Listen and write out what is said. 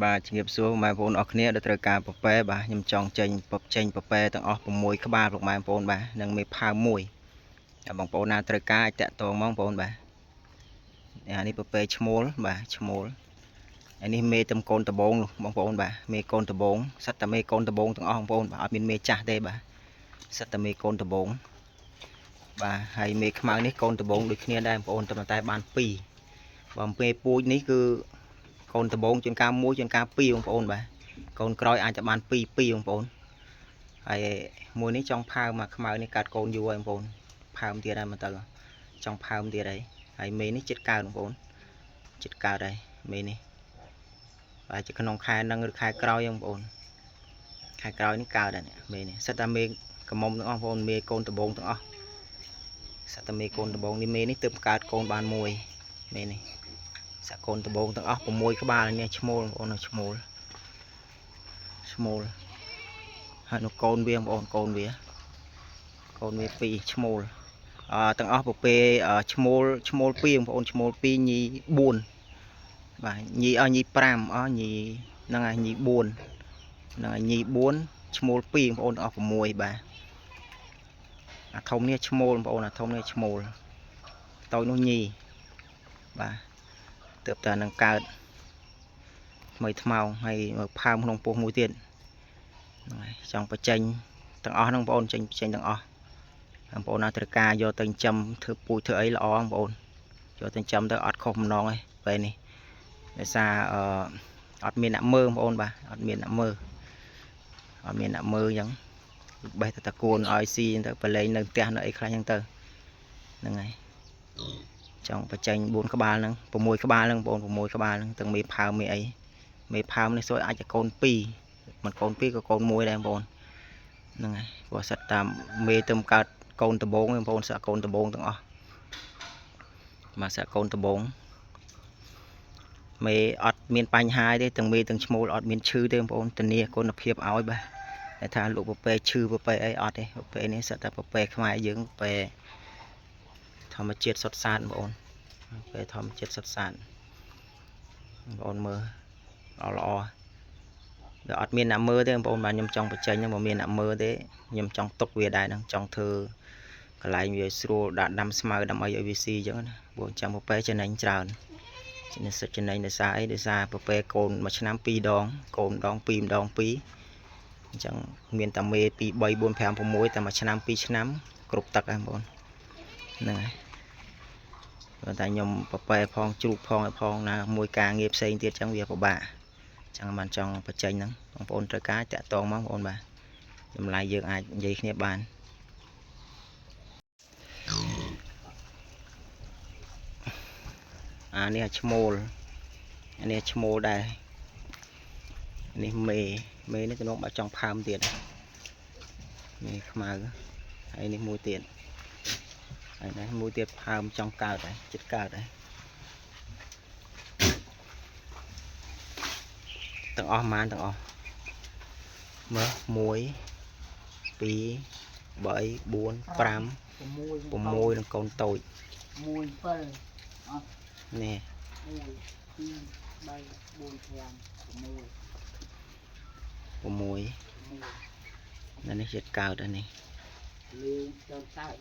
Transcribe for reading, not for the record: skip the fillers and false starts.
បាទជំរាបសួរម៉ែបងប្អូនអរគ្នាដែលត្រូវការពពែបាទខ្ញុំចង់ចេញពចេញពពែទាំងអស់6ក្បាលពុកម៉ែបងប្អូនបាទនិងមេផើមួយហើយបងប្អូនណាត្រូវការអាចតាក់ទងមកបងប្អូនបាទអានេះពពែឈ្មោលបាទឈ្មោលអានេះមេទំកូនដបងនោះបងប្អូនបាទមេកូនដបងសិតតែមេកូនដបងទាំងអស់បងប្អូនបាទអត់មានមេចាស់ទេបាទសិតតែមេកូនដបងបាទហើយមេខ្មៅនេះកូនដបងដូចគ្នាដែរបងប្អូនតែបាន2បើមេពូជនេះគឺកូនដបងជួនកាល1ជួនកាល2បងប្អូនបាទកូនក្រោយអាចจะបាន2 2បងប្អូនហើយមួយនេះចង់ផើមកខ្មៅនេះកាត់កូនយូរហើយបងប្អូនផើមទៀតហើយមកទៅចង់ផើមទៀតហើយហើយមេនេះចិត្តកើតបងប្អូនចិត្តកើតហើយមេនេះបាទជាក្នុងខែនឹងឬខែក្រោយបងប្អូនខែក្រោយនេះកើតហើយមេនេះសិតតែមេកមុំទាំងអស់បងប្អូនមេកូនដបងទាំងអស់សិតតែមេកូនដបងនេះមេនេះទើបកើតកូនបានមួយមេនេះសាកូនដបងទាំងអស់6ក្បាលនេះឈ្មោលបងប្អូនឈ្មោលឈ្មោលហើយនោះកូនវាបងប្អូនកូនវាកូនវា2ឈ្មោលអឺទាំងអស់ពពេឈ្មោលឈ្មោល2បងប្អូនឈ្មោល2ញី4បាទញីអស់ញី5អស់ញីហ្នឹងហើយញី4ហ្នឹងហើយញី4ឈ្មោល2បងប្អូនទាំងអស់6បាទអាធំនេះឈ្មោលបងប្អូនអាធំនេះឈ្មោលតូចនោះញីបាទទើបតែនឹងកើតថ្មីថ្មោងហើយមកផើមក្នុងពោះមួយទៀតហ្នឹងហើយចង់បញ្ចេញទាំងអស់ហ្នឹងបងប្អូនចេញបញ្ចេញទាំងអស់បងប្អូនណាត្រូវការយកទៅចិញ្ចឹមធ្វើពូជធ្វើអីល្អបងប្អូនយកទៅចិញ្ចឹមទៅអត់ខុសម្ដងទេពេលនេះដោយសារអឺអត់មានអ្នកមើលបងប្អូនបាទអត់មានអ្នកមើលអត់មានអ្នកមើលអញ្ចឹងបេះតែតកួនឲ្យស៊ីទៅប្រឡែងនៅផ្ទះនៅអីខ្លះអញ្ចឹងទៅហ្នឹងហើយចង់បញ្ចេញ4ក្បាលហ្នឹង6ក្បាលហ្នឹងបងប្អូន6ក្បាលហ្នឹងទាំងមេផើមមេអីមេផើមនេះសួយអាចจะកូន2មិនកូន2ក៏កូន1ដែរបងប្អូនហ្នឹងហើយព្រោះសិតតាមមេទៅកើតកូនដបងបងប្អូនសាក់កូនដបងទាំងអស់មកសាក់កូនដបងមេអត់មានបញ្ហាទេទាំងមេទាំងឈ្មោលអត់មានឈឺទេបងប្អូនធានាគុណភាពឲ្យបាទតែថាលោកពពែឈឺពពែអីអត់ទេពពែនេះសិតតែពពែខ្មែរយើងពពែធម្មជាតិសុទ្ធសាធបងប្អូនពពែធម្មជាតិសុទ្ធសាធបងប្អូនមើលល្អល្អវាអត់មានអ្នកមើលទេបងប្អូនបាទខ្ញុំចង់បញ្ចេញហ្នឹងបើមានអ្នកមើលទេខ្ញុំចង់ទុកវាដែរហ្នឹងចង់ធ្វើកន្លែងវាស្រួលដាក់ដាំស្មៅដើម្បីឲ្យវាស៊ីអញ្ចឹងណាព្រោះចាំពពែចំណេញច្រើនចំណេញសិតចំណេញដោយសារអីដោយសារពពែកូនមួយឆ្នាំ2ដងកូនម្ដង2ម្ដង2អញ្ចឹងមានតែមេ2 3 4 5 6តែមួយឆ្នាំ2ឆ្នាំគ្រប់ទឹកហ្នឹងបងប្អូនហ្នឹងហើយប៉ុន្តែខ្ញុំពពែផងជ្រូកផងឲ្យផងណាមួយការងារផ្សេងទៀតអញ្ចឹងវាពិបាកអញ្ចឹងបានចង់បញ្ចេញហ្នឹងបងប្អូនត្រូវការតាក់ទងមកបងប្អូនបាទតម្លៃយើងអាចនិយាយគ្នាបានអានេះអាឈ្មោលអានេះឈ្មោលដែរនេះមេមេនេះទំនងបាក់ចង់ផើមទៀតមេខ្មៅហើយនេះមួយទៀតហើយនេះមួយទៀតផើមចង់កើតហើយចិត្តកើតហើយទាំងអស់ប៉ុន្មានទាំងអស់មើល1 2 3 4 5 6 6នឹងកូនតូច 1 7អស់ នេះ 1 2 3 4 5 6 6 6 នេះចិត្តកើតហើយនេះ លេងដល់កើត